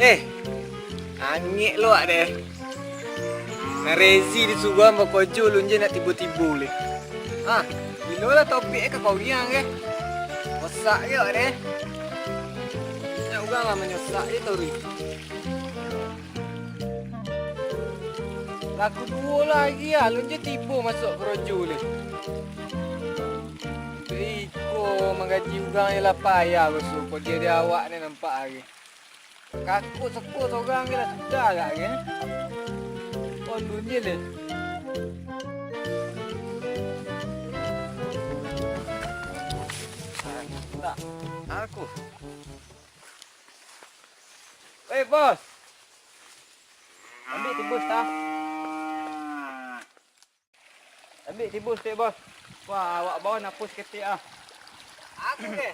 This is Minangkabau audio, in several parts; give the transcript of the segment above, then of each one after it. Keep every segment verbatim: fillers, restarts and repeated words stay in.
Eh, angek lo awak deh. Nan Rezi disuruah bakojo, alun je nak tibo-tibo leh. Ah, bilo lah topik eh ka koriang ke. Rosak je awak deh. Banyak urang lah manyosak je tadi. Lah kuduo lah agi ah, alun je tibo masuak karajo leh. Iko manggaji urang je lah payah baso, kok jadi awak ni nampak ari. Kakuk seko sorang je lah sudah agak ke. Oh, alun je leh. Tak, aku. Eh, bos. Ambiak tibo, tah. Ambiak tibo saketek, bos. Wah, awak bao napo saketek ah. Aku deh.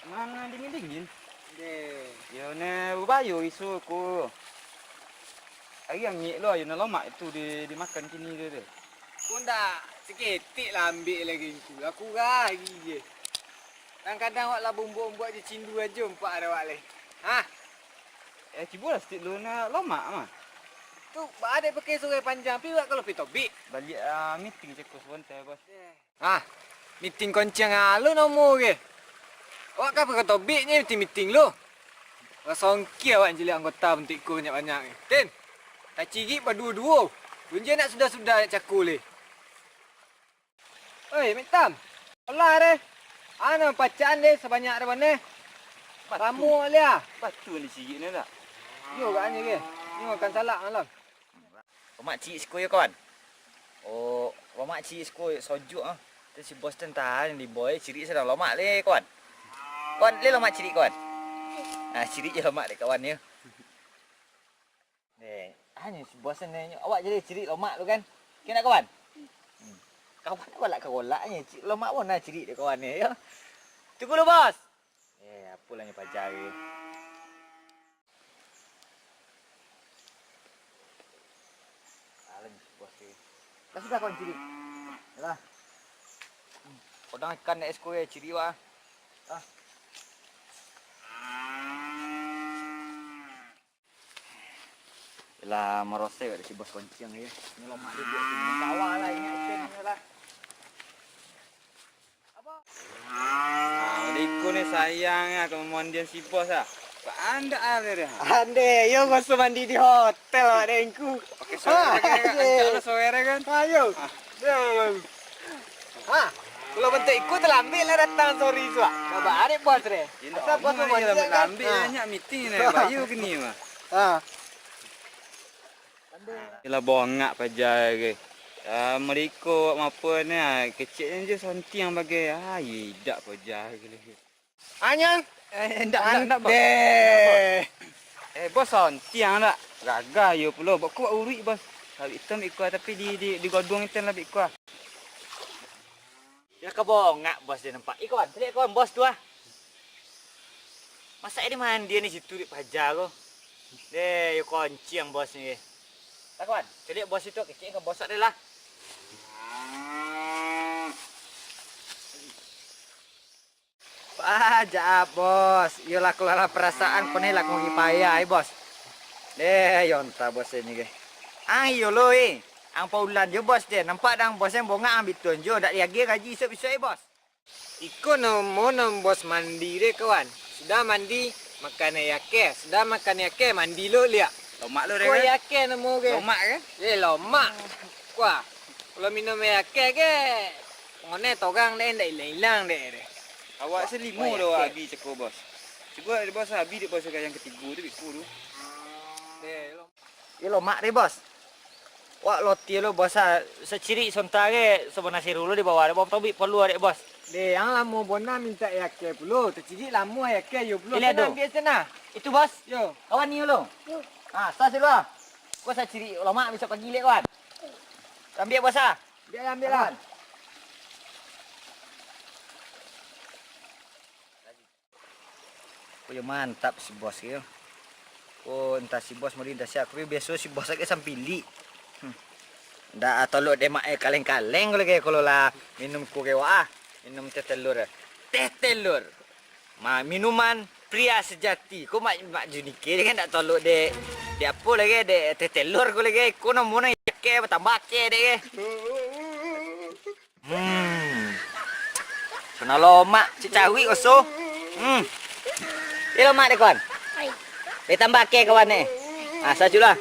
Nan dingin-dingin. Deh. Yo, ne babayo isu ko. Ari angek lo, yo, nan lomak itu di, dimakan kini tu, deh. Ko ndak saketek lah ambiak lagi ngku. Lah kurang lagi je. Kadang-kadang awak lah baumbuak-umbuak je cindu ajo nampak dek awak leh. Hah? Eh, cubolah saketek dulu, nak lomak mah. Tu, baa dek pakai surai panjang, pi awak ka Lopi Tobik. Baliak, ah, meeting cako sabanta, bos. Ah, meeting koncang alo namo ke? Awak ka pakai tobik nyo meeting-meeting lo. Urang songkia awak caliak anggota bantuak iko banyak-banyak ni. Tin, tacirik baduo-duo. Alun je nak sudah-sudah nak cako leh. Oi, Mek Tam. Olah deh. Ano pacaan deh sabanyak deh baneh. Batu. Lamo leh ah. Batu nan dicirik ni tak? Yo, agaknyo ke. Ni makan salak malam. Lomak cirik siko yo, kawan. Oh, lomak cirik siko sajuak ah. Tu si bos tu antah nan dibawa cirik sadang lomak leh, kawan. Kawan, leh lomak cirik, kawan. Ah, cirik je lomak dek kawan yo. Eh, hanyo si bos ni, awak jadi cirik lomak tu kan? Kena kawan? Hmm. Kawan tu galak-galaknyo, cirik lomak pun nah cirik dek kawan ni, yo. Tunggu lu, bos. Eh, apolah nyo paja ni. Alah, si bos ni. Lah sudah kawan cirik. Yalah. Kodang ikan dek es kue cirik wak. Ah. Lah, marosek dek si bos koncang yo. Ni lomak dibuek tu. Kawa lah, ingat ikan ni lah. Ah, udah iko ni sayang ah, ka mandian si bos ah. Kok andak ah dia. Ande, yo, gosok mandi di hotel awak deh ngku. Pakai sawah, ah, pakai ancak lah sawah kan. Ayo. Ah. Dah. Ha, kalau bantuak iko talambek lah datang, sorry suak. Sabar, adik bos deh. Indak. Asal bos amuah ni mandi lambat-lambat kan? Ha. Banyak meeting ni, bayu kini mah. Ha. Yalah, bongak paja ke. Ah, meriko mapo ni, ah, keceknyo je santiang bagai. Ah, idak paja ke. Anyang. Eh, ndak, ndak, ndak, bos. Deh. Eh, bos, santiang ndak? Gagah yo pulo. Bok kuat uruik, bos. Sabik itam ikua, tapi di, di, di godong itam lah bik kuah. Yo ka bongak bos deh nampak. Ih, kawan, caliak kawan bos tu ah. Masak di mandi ni situ dek paja ko. Deh, yo koncang bos ni. Lah kawan, caliak bos itu kecek ka bos deh lah. Wah, jaat, bos. Iyo lah, kaluaran parasaan, ko ni lah kami payah, eh, bos. Deh, yo antah bos ini, ge. Ang iyo lo, eh. Ang paulan jo, bos, deh. Nampak dang, bos, yang bongak ang bitun jo. Dak diagiah gaji isok-isok, eh, bos. Iko namo nan bos mandi deh, kawan. Sudah mandi, makan aia ke. Sudah makan aia ke, mandi lo liak. Lomak lo deh, kan? Aia ke namo ke? Lomak, kan? Eh, lomak. Kuah. Kalau minum aia ke, ke. Ngone torang deh, ndak ilang-ilang deh, deh. Awak salimo doh, Abi cako, bos. Cubo dek bos, Abi dek bos yang katigo tu, biko tu. Deh, lo. Iyo, lomak deh, bos. Wak loti lo, bos, ah, sacirik sonta ge, sabana siru lo di bawah, di bawah tobik palu dek, bos. Deh, ang lamo bona mintak aia ke pulo, tacirik lamo aia ke yo pulo. Ilia tu. Ambiak sana. Itu, bos. Yo. Kawan ni lo. Yo. Ah, sa silu ah. Ko sacirik lomak bisuak pagi lek, kawan. Ambiak, bos, ah. Ambiak lah, ambiak lah. Ko yo mantap si bos ko. Ko antah si bos mari antah sia, ko biaso si bos agak sampilik. Hmm. Ndak tolok demak eh kaleng-kaleng ko lagi, kalau lah minum ko ke wak ah. Minum teh telur. Teh telur. Ma, minuman Pria sejati. Ko Mak, Mak Junike kan dak tolok dek, dek apo lai, dek Teh Telor ko lai. Ko namo nan cakek, batambah akeh dek. Hmm. Sono lomak, cik cawik oso. Hmm. Iyo lomak dek kawan. Dek tambah akeh kawan ni. Ah, sajulah.